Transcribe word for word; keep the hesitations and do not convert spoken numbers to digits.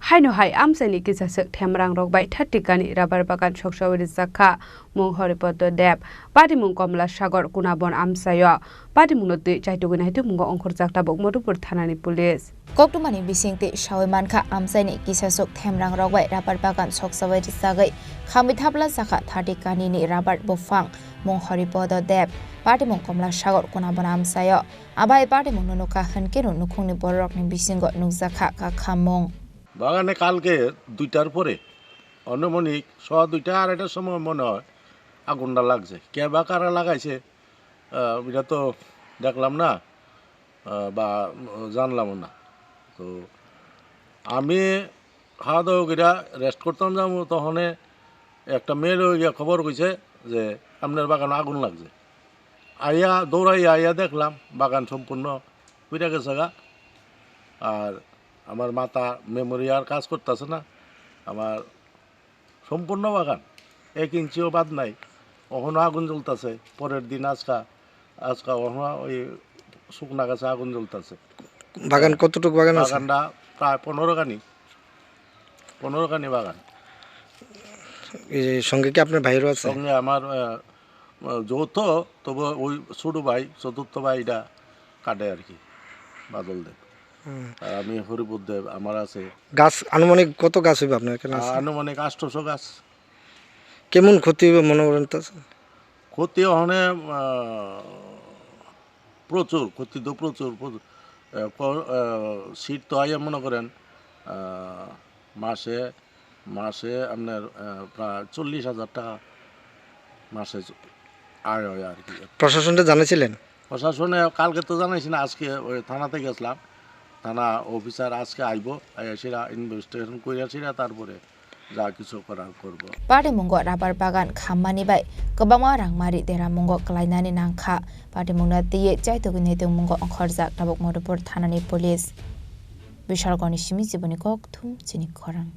Haino hai amchaini kisaswk themrangrok bai thirty kani rubber bagan soksaui rijak kha mung Horipodo Deb, patimung Komla Sagor Kunabon amchaio. Patimungno twi chaitugwi naitugmungo ongkhorjak tabuk Madhupur thanani police. Koktwmani bisingtwi saui mankha, amchaini kisaswk themrangrok bai rubber bagan soksaui rijagwi khamwi thapla jakha thirty kanini rubber buphang mung Horipodo Deb, patimung Komla Sagor Kunabon amchaio. Abai patimungno nukha hwnkhe nukhungni bororokni bisingo nukjakha kakhamung. বাগানে কালকে দুইটার পরে, আনুমানিক সোয়া দুইটা, আড়াইটার সময় মনে হয় আগুনটা লাগছে। কে বা কারা লাগাইছে, আহ, এটা তো দেখলাম না, আহ, বা, উম, জানলামও না। তো আমি খাওয়া দাওয়া করে রেস্ট করতাম যাবো, তখনে একটা মেয়ের ওই গিয়া খবর কইছে যে আপনার বাগানে আগুন লাগছে। আইয়া, দৌড়াইয়া আইয়া দেখলাম বাগান সম্পূর্ণ পুড়ে গেছে গা। আর আমার মাথা, মেমোরি আর কাজ করতেছে না। আমার সম্পূর্ণ বাগান, এক ইঞ্চিও বাদ নাই। ওখানো আগুন জ্বলতেছে। পরের দিন আজকা, আজকা ওখানো ওই শুকনা গাছে আগুন জ্বলতেছে। বাগান কতটুকু বাগান আছে? বাগানটা প্রায় পনেরো খানি, পনেরো খানি বাগান। এই সঙ্গে কি আপনার ভাইরও আছে? সঙ্গে আমার, আহ, যৌথ, তবে ওই ছোট ভাই, চতুর্থ ভাই এটা কাটে আর কি, বাদল দেব। হুম। আর আমি হরিপদ দেব, আমার আছে। গাছ আনুমানিক কত গাছ হইবে আপনার এখানে আছে? আনুমানিক আটশোশো গাছ। কেমন ক্ষতি হইবে মনে করেন তো? ক্ষতি ওখানে, আহ, প্রচুর, ক্ষতি তো প্রচুর, প্রচুর। আহ, ক-, আহ, সিট তো আইয়া মনে করেন, আহ, মাসে, মাসে আপনার, আহ, প্রায় চল্লিশ হাজার টাকা মাসে চ-, আয় হয় আর কি। প্রশাসনকে জানাইছিলেন? প্রশাসনে কালকে তো জানাইছি না, আজকে ওই থানাতে গেছিলাম, থানা অফিসার আজকে আইবো, আইয়া সেটা ইনভেস্টিগেশন করিয়া সেটা তারপরে যা কিছু করার করব। Patimungo rubber bagan khammani bai kwbangma rangmari deramungo kwlainani nangkha. Patimungno twiwi chaitugwi naitugmungo ongkhorjak tabuk Madhupur thanani police. Bishalgorni simi chiboni kokthum chini khorang.